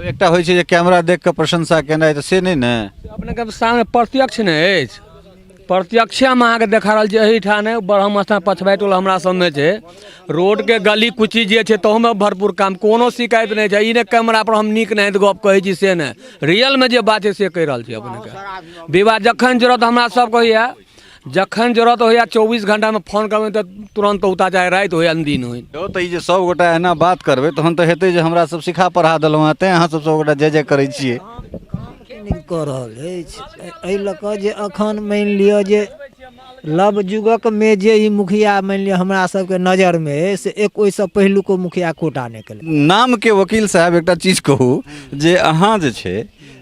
एकटा होइ छै जे कैमरा देख कऽ प्रशंसा केनाइ तऽ से नहि ने अपनेके सामने प्रत्यक्ष नहि अछि प्रत्यक्षेमे अहाँके देखा रहल छै एहिठाम नहि ब्रह्म स्थान पछबाइ टोल हमरा सबमे छै रोडके गली कुची जे छै तहूमे भरपूर काम कोनो शिकायत नहि छै ई नहि कैमरा पर हम नीक नाहित गप कहै छी से नहि रियलमे जे बात छै से कहि रहल छी अपनेके विवाह जखन जरूरत हमरा सबके होइए जखन जरूरत होइए 24 घंटामे फोन करबै तऽ तुरन्त औता चाहे राति होइ या दिन होइ यौ तऽ ई जे सब गोटा एना बात करबै तहन तऽ हेतै जे हमरा सब सिखा पढ़ा देलहुँ हेँ तैँ अहाँ सब सब गोटा जय जय करै छियै नीक कऽ रहल अछि एहि लऽ कऽ जे एखन मानि लिअ जे लव युगकमे जे ई मुखिया मानि लिअ हमरा सबके नजरमे अइ से एक ओहिसँ पहिलुको मुखिया एकोटा नहि केलकै नामके वकील साहेब एकटा चीज कहू जे अहाँ जे छै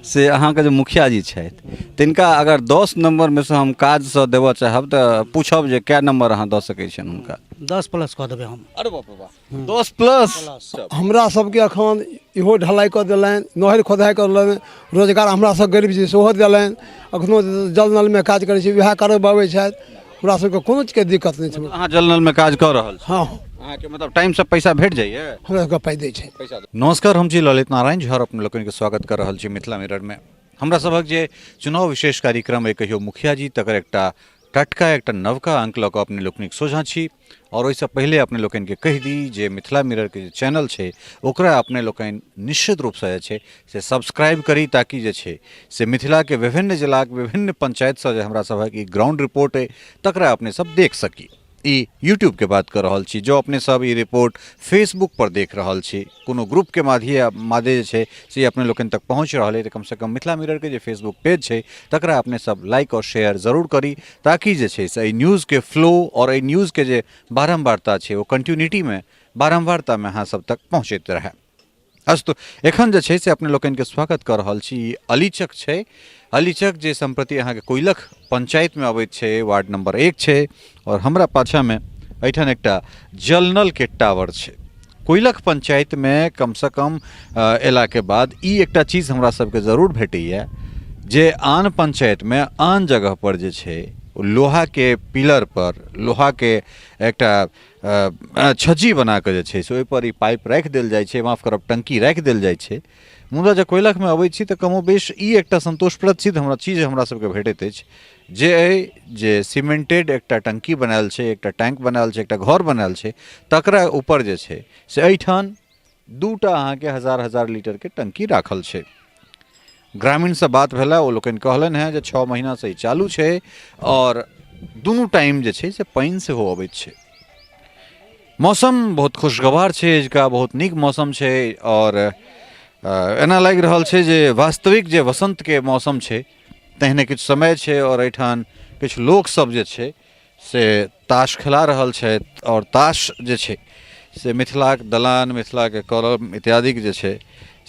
से अहाँके जे मुखिया जी छथि तिनका अगर 10 नम्बरमे सँ हम काजसँ देबऽ चाहब तऽ पूछब जे कए नम्बर अहाँ दऽ सकै छियनि हुनका 10 प्लस कऽ देबै हम अरे बाप रे बाप 10 प्लस हमरा सबके एखन इहो ढलाइ कऽ देलनि नहरि खोदाइ कऽ देलनि रोजगार हमरा सब गरीब छी सेहो देलनि एखनो जल नलमे काज करै छी वएह करबाबै छथि हमरा सबके कोनो चीजके दिक्कत नहि छै अहाँ जल नलमे काज कऽ रहल छी हँ अहाँके मतलब टाइमसँ पैसा भेट जाइए हमरा सबके पाइ दै छै पैसा नमस्कार हम छी ललित नारायण झा और अपने लोकनिके स्वागत कऽ रहल छी मिथिला मिररमे हमरा सभक जे चुनाव विशेष कार्यक्रम अइ कहियो मुखिया जी तकर एकटा टटका एकटा नवका अंक लऽ कऽ अपने लोकनिक सोझाँ छी आओर ओहिसँ पहिले अपने लोकनिके कहि दी जे मिथिला मिररके जे चैनल छै ओकरा अपने लोकनि निश्चित रूपसँ जे छै से सब्सक्राइब करी ताकि जे छै से मिथिलाके विभिन्न जिलाक विभिन्न पंचायतसँ जे हमरा सभक ई ग्राउंड रिपोर्ट अइ तकरा अपने सब देख सकी ई यूट्यूबके बात कऽ रहल छी जँ अपने सब ई रिपोर्ट फेसबुक पर देख रहल छी कोनो ग्रुपके मादे जे छै से अपने लोकनि तक पहुँच रहल अइ तऽ कमसँ कम मिथिला मिररके जे फेसबुक पेज छै तकरा अपने सब लाइक आओर शेयर जरूर करी ताकि जे छै से एहि न्यूजके फ्लो आओर एहि न्यूजके जे बारम्बारता छै ओ कंटिन्यूटीमे बारम्बारतामे अहाँ सब तक पहुँचैत रहए अस्तु एखन जे छै से अपने लोकनिके स्वागत कऽ रहल छी ई अलीचक छै अलीचक जे सम्प्रति अहाँके कोइलख पंचायतमे अबैत छै वार्ड नंबर 1 छै आओर हमरा पाछाँमे एहिठाम एकटा जलनलके टावर छै कोइलख पंचायतमे कमसँ कम अयलाके बाद ई एकटा चीज हमरा सबके जरूर भेटैए जे आन पंचायतमे आन जगहपर जे छै ओ लोहाके पिलरपर लोहाके एकटा छज्जी बना कऽ जे छै से ओहिपर ई पाइप राखि देल जाइ छै माफ करब टंकी राखि देल जाइ छै मुदा जे कोयलखमे अबै छी तऽ कमोबेश ई एकटा सन्तोषप्रद चीज हमरा चीज हमरा सबके भेटैत अछि जे अइ जे सीमेंटेड एकटा टंकी बनायल छै एकटा टैंक बनायल छै एकटा घर बनायल छै तकरा ऊपर जे छै से एहिठाम दूटा अहाँके हजार हजार लीटरके टंकी राखल छै ग्रामीणसँ बात भेलै ओ लोकनि कहलनि हेँ जे 6 महीनासँ ई चालू छै आओर दुनू टाइम जे छै से पानि सेहो अबैत छै मौसम बहुत खुशगवार छै अजुका बहुत नीक मौसम छै आओर एना लागि रहल छै जे वास्तविक जे वसन्तके मौसम छै तेहने किछु समय छै आओर एहिठाम किछु लोकसभ जे छै से ताश खेला रहल छथि आओर ताश जे छै से मिथिलाक दलान मिथिलाके कलम इत्यादिके जे छै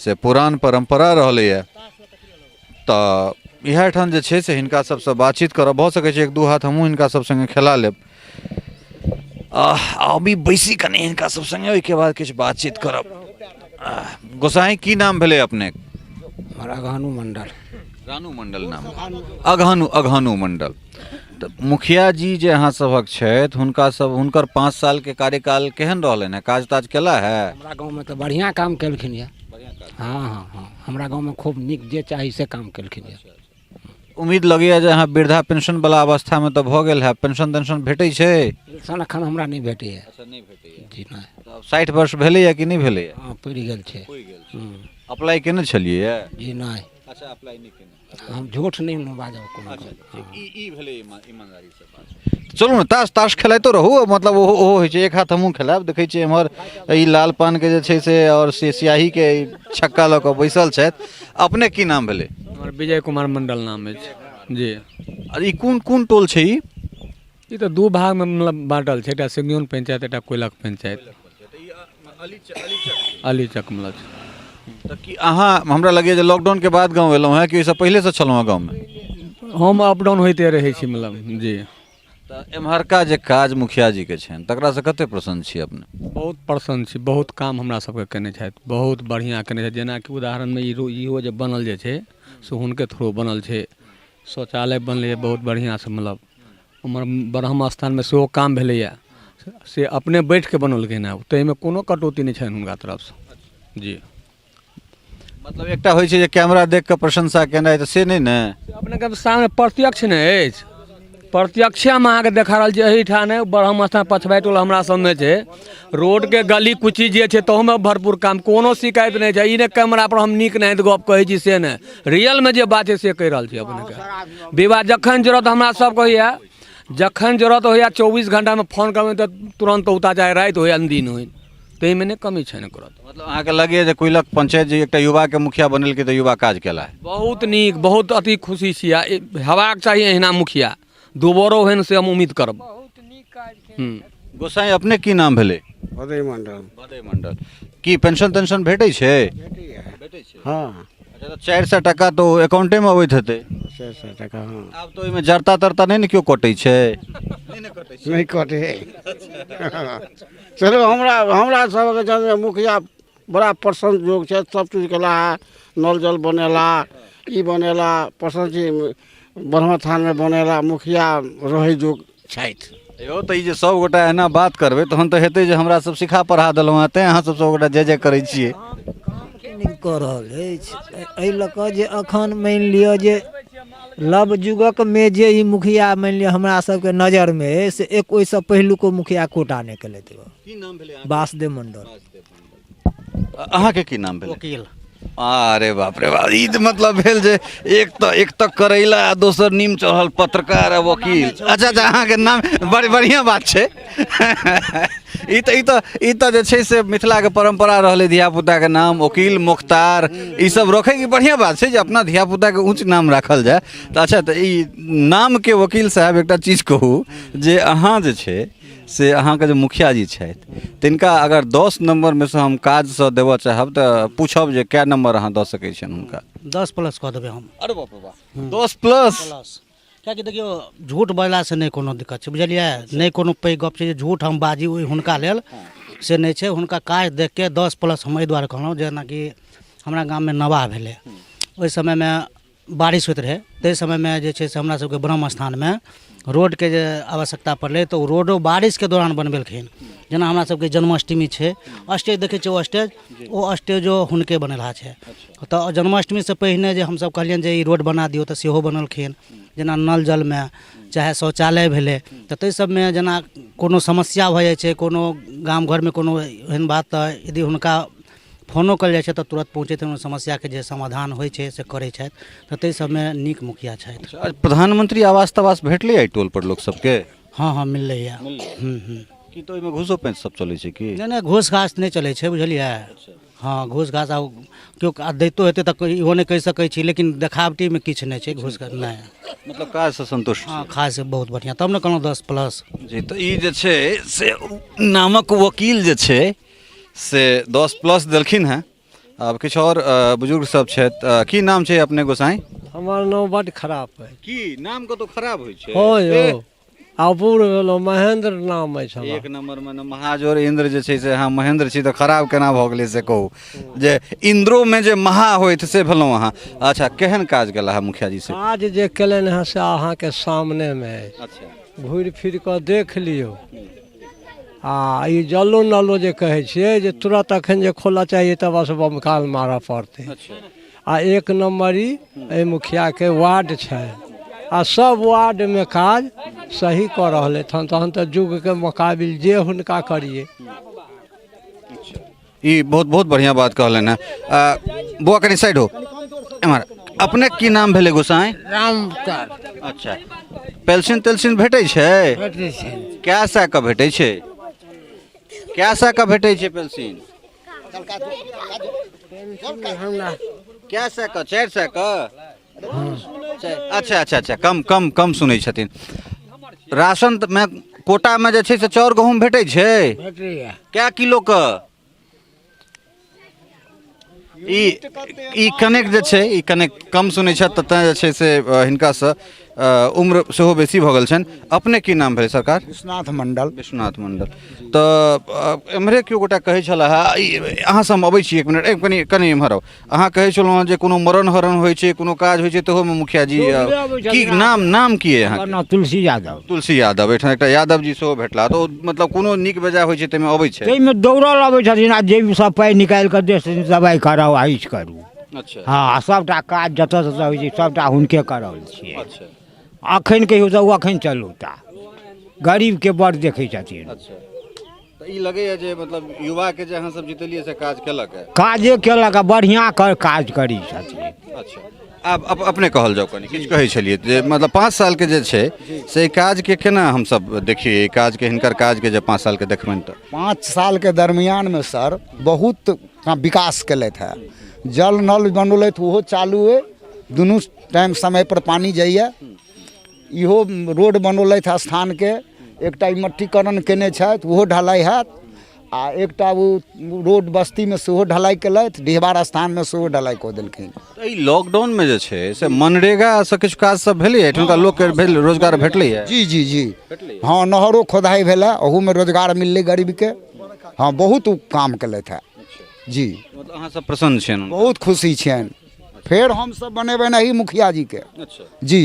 से पुरान परम्परा रहलैए तऽ इएह ठाम जे छै से हिनका सबसँ बातचीत करब भऽ सकै छै एक दू हाथ हमहूँ हिनका सब सङ्गे खेला लेब अभी बैसी कनि हिनका सब सङ्गे ओहिके बाद किछु बातचीत करब गोसाई की नाम भेलै अपने हमर अघानू मंडल रानू मंडल नाम अघानू अघानू मंडल तऽ मुखिया जी जे अहाँ सभक छथि हुनका सब हुनकर 5 साल के कार्यकाल केहन रहलनि हेँ काज ताज केला है हमरा गाँवमे तऽ बढ़िआँ काम केलखिन यऽ हँ हँ हँ हमरा गाँवमे खूब नीक जे चाही से काम केलखिन यऽ उम्मीद लगैया जे अहाँ वृद्धा पेंशन वाला अवस्था में तऽ भऽ गेल है पेंशन तेंशन भेटै छै पेंशन एखन हमरा नहि भेटैए अच्छा नहि भेटैए जी नहि 60 वर्ष भेलैया कि नहि भेलैया हँ पुरि गेल छै अप्लाई केने छलियै जी नहि अच्छा अप्लाई नहि केने हम झूठ नहि ने बाजब कोनो अच्छा ई ई भेलै ईमानदारी से बात चलू ने ताश ताश खेलाइतो रहू मतलब ओहो ओहो होइ छै एक हाथ हमहूँ खेलायब देखै छियै एम्हर ई लाल पानके जे छै से आओर से स्याहीके छक्का लऽ कऽ बैसल छथि अपने की नाम भेलै हमर विजय कुमार मंडल नाम अछि जी आर ई कोन कोन टोल छै ई ई तऽ दू भागमे मतलब बाँटल छै एकटा सिंघियौन पंचायत एकटा कोइलख पंचायत अलीचक मतलब छै तऽ की अहाँ हमरा लगैए जे लॉकडाउनके बाद गाँव एलहुँ हेँ कि ओहिसँ पहिलेसँ छलहुँ हेँ गाँवमे हम अप डाउन होइते रहै छी मतलब जी तऽ एम्हरका जे काज मुखिया जीके छनि तकरासँ कते प्रसन्न छी अपने बहुत प्रसन्न छी बहुत काम हमरा सबके केने छथि बहुत बढ़िआँ केने छथि जेनाकि उदाहरणमे ई इहो जे बनल जे छै से हुनके थ्रू बनल छै शौचालय बनलैए बहुत बढ़िआँसँ मतलब उमहर ब्रह्म स्थानमे सेहो काम भेलैए से अपने बैठिके बनौलखिन हँ ताहिमे कोनो कटौती नहि छनि हुनका तरफसँ जी मतलब एकटा होइ छै जे कैमरा देख कऽ प्रशंसा केनाइ तऽ से नहि ने अपनेके सामने प्रत्यक्ष ने अछि प्रत्यक्षेमे अहाँके देखा रहल छै एहिठाम नहि ब्रह्म स्थान पछबाइ टोल हमरा सबमे छै रोडके गली कुची जे छै तहूमे भरपूर काम कोनो शिकायत नहि छै ई नहि कैमरा पर हम नीक नाहित गप कहै छी से नहि रियलमे जे बात छै से कहि रहल छी अपनेके विवाह जखन जरूरत हमरा सबके होइए जखन जरूरत होइए 24 घंटामे फोन करबै तऽ तुरन्त औता चाहे राति होइ या दिन होइ ताहिमे नहि कमी छनि ओकरा मतलब अहाँके लगैए जे कोइलख पंचायत जे एकटा युवाके मुखिया बनेलकै तऽ युवा काज केला बहुत नीक बहुत अति खुशी छी आ हेबाक चाही एहिना मुखिया दोबारो होइन से हम उम्मीद करब हूँ गोसाई अपने की नाम भेलै उदय मंडल उदय मंडल की पेंशन तेंशन भेटै छै भेटै छै हँ अच्छा तऽ 400 टाका तऽ ओ अकाउंटेमे अबैत हेतै 400 टाका हँ आब तऽ ओहिमे जरता तरता नहि ने केओ कटै छै नहि ने कटै छै नहि कटै चलू हमरा हमरा सबके जन मुखिया बड़ा प्रसन्न जोग छथि सब चीज केला नल जल बनेला ई बनेला प्रसन्न छी ब्रह्म थानमे बनेला मुखिया रहै जोग छथि यौ तऽ ई जे सब गोटा एना बात करबै तहन तऽ हेतै जे हमरा सब सिखा पढ़ा देलहुँ हेँ तैँ अहाँ सब सब गोटा जय जय करै छियै नीक कऽ रहल अछि एहि लऽ कऽ जे एखन मानि लिअ जे लव युगकमे जे ई मुखिया मानि लिअ हमरा सबके नजरमे अइ से एक ओहिसँ पहिलुको मुखिया एकोटा नहि केलथि गऽ की नाम भेलै वासुदेव मण्डल अहाँके की नाम भेलै वकील अरे बाप रे बाप ई तऽ मतलब भेल जे एक तऽ करैला आ दोसर नीम चढ़ल पत्रकार आ वकील अच्छा अच्छा अहाँके नाम बड़ बढ़िआँ बात छै ई तऽ जे छै से मिथिलाके परम्परा रहलै धियापुताके नाम वकील मोख्तार ई सब रखैके बढ़िआँ बात छै जे अपना धियापुताके ऊँच नाम राखल जाय तऽ अच्छा तऽ ई नामके वकील साहेब एकटा चीज कहू जे अहाँ जे छै से अहाँके जे मुखिया जी छथि तिनका अगर 10 नम्बरमे सँ हम काजसँ देबऽ चाहब तऽ पूछब जे कए नम्बर अहाँ दऽ सकै छियनि हुनका 10 प्लस कऽ देबै हम अरे बाप रे बाप 10 प्लस प्लस किएकि देखियौ झूठ बजलासँ नहि कोनो दिक्कत छै बुझलियै नहि कोनो पैघ गप छै जे झूठ हम बाजी ओहि हुनका लेल से नहि छै हुनका काज देखिके 10 प्लस हम एहि दुआरे कहलहुँ जेनाकि हमरा गाममे नवाह भेलै ओहि समयमे बारिश होइत रहै ताहि समयमे जे छै से हमरा सबके ब्रह्म स्थानमे रोडके जे आवश्यकता पड़लै तऽ ओ रोडो बारिशके दौरान बनबेलखिन जेना हमरा सबके जन्माष्टमी छै स्टेज देखै छियै ओ स्टेज ओ स्टेजो हुनके बनेलहा छै तऽ जन्माष्टमीसँ पहिने जे हमसब कहलियनि जे ई रोड बना दियौ तऽ सेहो बनलखिन जेना नल जलमे चाहे शौचालय भेलै तऽ ताहि सबमे जेना कोनो समस्या भऽ जाइ छै कोनो गाम घरमे कोनो एहन बात तऽ यदि हुनका फोनो कयल जाइ छै तऽ तुरत पहुँचैत समस्याके जे समाधान होइ छै से करै छथि तऽ ताहि सबमे नीक मुखिया छथि प्रधानमंत्री आवास तवास भेटलै एहि टोल पर लोक सबके हँ हँ मिललैए हूँ हूँ की तऽ ओहिमे घूसो पैंच सब चलै छै की नहि नहि घूस घास नहि चलै छै बुझलियै हँ घूस घास आब केओ दैतो हेतै तऽ इहो नहि कहि सकै छी लेकिन देखावटीमे किछु नहि छै घूस घास नहि मतलब काजसँ सन्तुष्ट हँ खास बहुत बढ़िआँ तब ने कहलहुँ 10 प्लस जी तऽ ई जे छै से नामक वकील जे छै से 10 प्लस देलखिन हेँ आब किछु आओर बुजुर्ग सब छथि की नाम छै अपने गोसाई हमर नाम बड्ड खराब अछि की नाम कतौ खराब होइ छै हँ यौ आब बूढ़ भेलहुँ महेंद्र नाम अछि हमर एक नंबर मे ने महाजोर इंद्र जे छै से अहाँ महेंद्र छी तऽ खराब केना भऽ गेलै से कहू जे इंद्रो मे जे महा होइत से भेलहुँ अहाँ अच्छा केहन काज गेला है मुखिया जी से काज जे केलनि हेँ से अहाँके सामनेमे अछि अच्छा घुरि फिर कऽ देख लियौ आ ई जलो नलो जे कहै छियै जे तुरत अखन जे खोलऽ चाहिए तऽ बस बमकाल मारऽ पड़तै आ एक नम्बर ई एहि मुखियाके वार्ड छै आ सब वार्डमे काज सही कऽ रहल हन तहन तऽ युगके मोकाबिल जे हुनका करियै ई बहुत बहुत बढ़िआँ बात कहलनि हेँ बौआ कनि साइड हो एम्हर अपने की नाम भेलै गोसाई रामकार अच्छा पेंशन तेंशन भेटै छै भेटै छै कए सए के भेटै छै कए सए के भेटै छै पेंशन हमरा कए सए के 400 के अच्छा अच्छा अच्छा कम कम कम सुनै छथिन राशन मे कोटामे जे छै से चाउर गहूँम भेटै छै भेटैया कए किलो के ई ई कनेक जे छै ई कनेक कम सुनै छथि तऽ तैँ जे छै से हिनकासँ उम्र सेहो बेसी भऽ गेल छनि अपने की नाम भेलै सरकार विश्वनाथ मंडल विश्वनाथ मंडल तऽ एम्हरे केओ गोटा कहै छलाह अहाँसँ हम अबै छी एक मिनट एक कनि कनि एम्हर आउ अहाँ कहै छलहुँ हँ जे कोनो मरण हरण होइ छै कोनो काज होइ छै तहूमे मुखिया जी की नाम नाम की अइ अहाँके नाम तुलसी यादव तुलसी यादव एहिठाम एकटा यादव जी सेहो भेटला तऽ ओ मतलब कोनो नीक बेजाय होइ छै ताहिमे अबै छै ताहिमे दौड़ल अबै छथिन आ जेबसँ पाइ निकालि कऽ दै छथिन दबाइ कराउ आ ई करू अच्छा हँ आ सभटा काज जतऽ जतऽ होइ छै सभटा हुनके कराओल छियै अच्छा अखन कहियौ तऽ ओ अखन चलू ता गरीबके बड़ देखै छथिन अच्छा तऽ ई लगैया जे मतलब युवाके जे अहाँ सब जितेलियै से काज केलक है काजे केलक आ बढ़िआँ कर काज करै छथिन अच्छा आब अपने कहल जाउ कनि किछु कहै छलियै जे मतलब 5 सालके जे छै से एहि काजके केना हमसब देखियै एहि काजके हिनकर काजके जे 5 सालके देखबनि तऽ 5 सालके दरमियानमे सर बहुत विकास केलथि हेँ जल नल बनौलथि ओहो चालू अइ दुनू टाइम समयपर पानि जाइए इहो रोड बनौलथि स्थानके एकटा ई मट्टीकरण कयने छथि ओहो ढलाइ हैत आ एकटा ओ रोड बस्तीमे सेहो ढलाइ केलथि डिहबार स्थानमे सेहो ढलाइ कऽ देलखिन तऽ ई लॉकडाउनमे जे छै से मनरेगासँ किछु काज सब भेलैए एहिठुनका लोकके भेल रोजगार भेटलैए जी जी जी हँ नहरो खोदाइ भेलै ओहूमे रोजगार मिललै गरीबके हँ बहुत ओ काम केलथि हेँ जी मतलब अहाँ सब प्रसन्न छियनि बहुत खुशी छियनि फेर हमसब बनेबनि एही मुखिया जीके अच्छा जी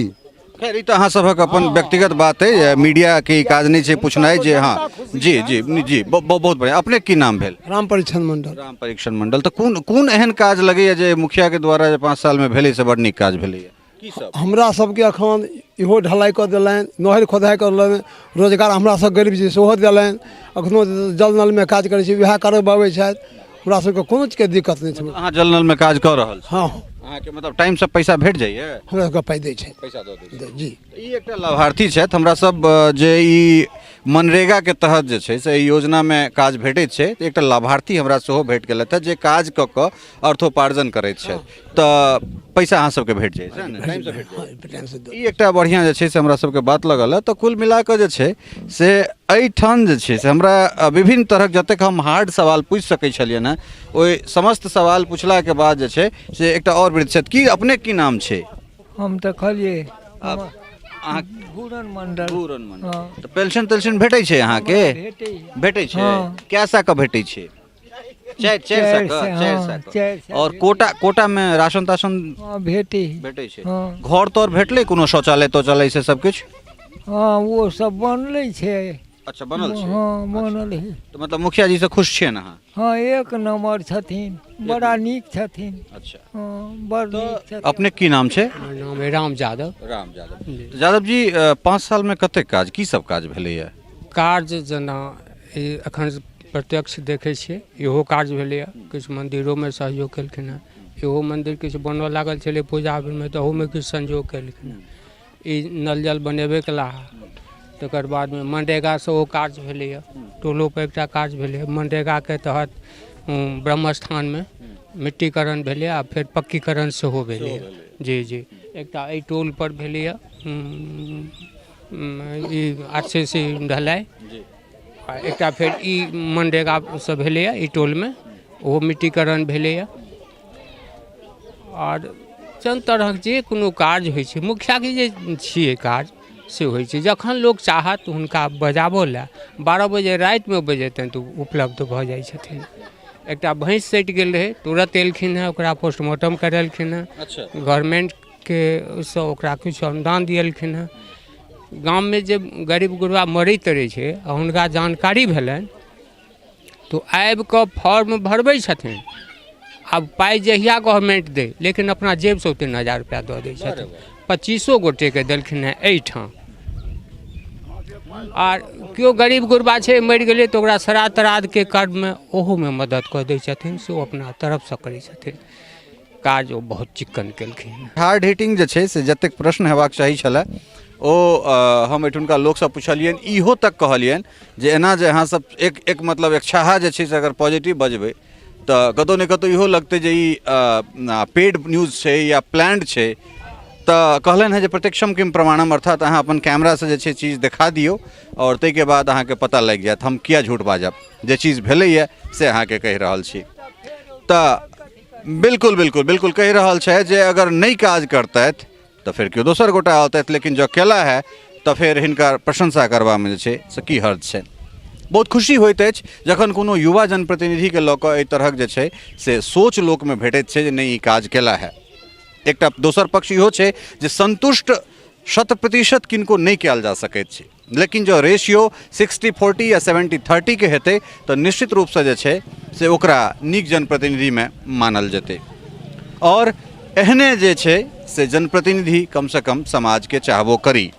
खैर ई तऽ अहाँ सभक अपन व्यक्तिगत बात अइ जे मीडियाके ई काज नहि छै पूछनाइ जे हँ जी जी जी बहुत बढ़िआँ अपने की नाम भेल राम परीक्षण मंडल राम परीक्षण मंडल तऽ कोन कोन एहन काज लगैए जे मुखियाके द्वारा जे 5 सालमे भेलै से बड़ नीक काज भेलैए की सब हमरा सबके अखन इहो ढलाइ कऽ देलनि नहरि खोदाइ कऽ देलनि रोजगार हमरा सब गरीब छी सेहो देलनि अखनो जल नलमे काज करै छी वएह करबाबै छथि हमरा सबके कोनो चीजके दिक्कत नहि छै अहाँ जल नलमे काज कऽ रहल छी हँ अहाँके मतलब टाइमसँ पैसा भेट जाइए हमरा सबके पाइ दै छै पैसा दऽ दै जी ई एकटा लाभार्थी छथि हमरा सब जे ई मनरेगाके तहत जे छै से एहि योजनामे काज भेटैत छै तऽ एकटा लाभार्थी हमरा सेहो भेट गेलथि हँ जे काज कऽ कऽ अर्थोपार्जन करैत छथि तऽ पैसा अहाँ सबके भेट जाइ छै ने टाइमसँ भेट जाइ छै ई एकटा बढ़िआँ जे छै से हमरा सबके बात लगल हँ तऽ कुल मिलाकऽ जे छै से एहिठाम जे छै से हमरा विभिन्न तरहक जतेक हम हार्ड सवाल पूछि सकै छलियनि हँ ओहि समस्त सवाल पुछलाके बाद जे छै से एकटा आओर वृद्ध छथि की अपने की नाम छै हम तऽ कहलियै अहाँ घूरन मंडल घूरन मंडल हँ तऽ पेंशन तेंशन भेटै छै अहाँके भेटैए भेटै छै हँ। कए सए के भेटै छै चारि चारि सए के चारि सए, 400 हँ, के 400 आओर कोटा कोटामे राशन ताशन हँ भेटै भेटै छै हँ घर तर भेटलै कोनो शौचालय तौचालय से सब किछु हँ ओ सब बनलै छै अच्छा बनल छै हँ बनल है तऽ मतलब मुखिया जी से खुश छियै ने अहाँ हँ एक नम्बर छथिन बड़ा नीक छथिन अच्छा हँ बड़ नीक छथिन अपने की नाम छै हमर नाम है राम यादव राम यादव यादव जी 5 सालमे कतेक काज की सब काज भेलैए कार्य जेना ई एखन प्रत्यक्ष देखै छियै इहो कार्य भेलैए किछु मन्दिरोमे सहयोग केलखिन हेँ इहो मन्दिर किछु बनऽ लागल छलै पूजा बेरमे तऽ ओहूमे किछु संयोग केलखिन हेँ ई नल जल बनेबे केला तकर बादमे मनरेगा सेहो कार्य भेलैए टोलोपर एकटा कार्य भेलैए मनरेगाके तहत ब्रह्मस्थानमे मिट्टीकरण भेलैए आ फेर पक्कीकरण सेहो भेलैए जी जी एकटा एहि टोलपर भेलैए ई आर सी सी ढलाइ आ एकटा फेर ई मनरेगासँ भेलैए ई टोलमे ओहो मिट्टीकरण भेलैए आओर चन्द तरहक जे कोनो काज होइ छै मुखियाके जे छियै काज से होइ छै जखन लोक चाहत हुनका बजाबऽ लए 12 बजे रातिमे बजेतनि तऽ ओ उपलब्ध भऽ जाइ छथिन एकटा भैँस सटि गेल रहै तुरत एलखिन हेँ ओकरा पोस्टमार्टम करेलखिन हेँ गवर्नमेन्टके सँ ओकरा किछु अनुदान दिएलखिन हेँ गाममे जे गरीब गुरबा मरै तरै छै आ हुनका जानकारी भेलनि तऽ आबि कऽ फॉर्म भरबै छथिन आब पाइ जहिया गवर्नमेन्ट दै लेकिन अपना जेबसँ ओ 3000 रुपैआ दऽ दै छथिन 25 गोटेके देलखिन हेँ एहिठाम आर केओ गरीब गुरबा छै मरि गेलै तऽ ओकरा श्राद्ध त्राद्धके कर्ममे ओहोमे मदद कऽ दै छथिन से ओ अपना तरफसँ करै छथिन काज ओ बहुत चिक्कन केलखिन हार्ड हिटिंग जे छै से जतेक प्रश्न हेबाक चाही छलए ओ हम एहिठुनका लोकसँ पुछलियनि इहो तक कहलियनि जे एना जे अहाँसभ एक एक मतलब एकछाहा जे छै से अगर पॉजिटिव बजबै तऽ कतहु ने कतहु इहो लगतै जे ई पेड न्यूज छै या प्लान्ड छै तऽ कहलनि हेँ जे प्रत्यक्षम किम प्रमाणम अर्थात अहाँ अपन कैमरासँ जे छै चीज देखा दियौ आओर ताहिके बाद अहाँके पता लागि जायत हम किया झूठ बाजब जे चीज भेलैए से अहाँके कहि रहल छी तऽ बिल्कुल बिल्कुल बिल्कुल कहि रहल छथि जे अगर नहि काज करतथि तऽ फेर केओ दोसर गोटा औतथि लेकिन जँ केला है तऽ फेर हिनकर प्रशंसा करबामे जे छै से की हर्ज छै बहुत खुशी होइत अछि जखन कोनो युवा जनप्रतिनिधिके लऽ कऽ एहि तरहक जे छै से सोच लोकमे भेटैत छै जे नहि ई काज केला है एकटा दोसर पक्ष इहो छै जे सन्तुष्ट 100% किनको नहि कयल जा सकैत छै लेकिन जँ रेशियो 60-40 या 70-30 के हेतै तऽ निश्चित रूपसँ जे छै से ओकरा नीक जनप्रतिनिधिमे मानल जेतै। आओर एहने जे छै से जनप्रतिनिधि कमसँ कम समाजके चाहबो करी,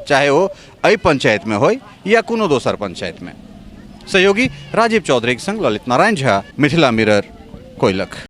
चाहे ओ एहि पंचायतमे होय या कोनो दोसर पंचायतमे। सहयोगी राजीव चौधरीके संग ललित नारायण झा, मिथिला मिरर, कोइलख।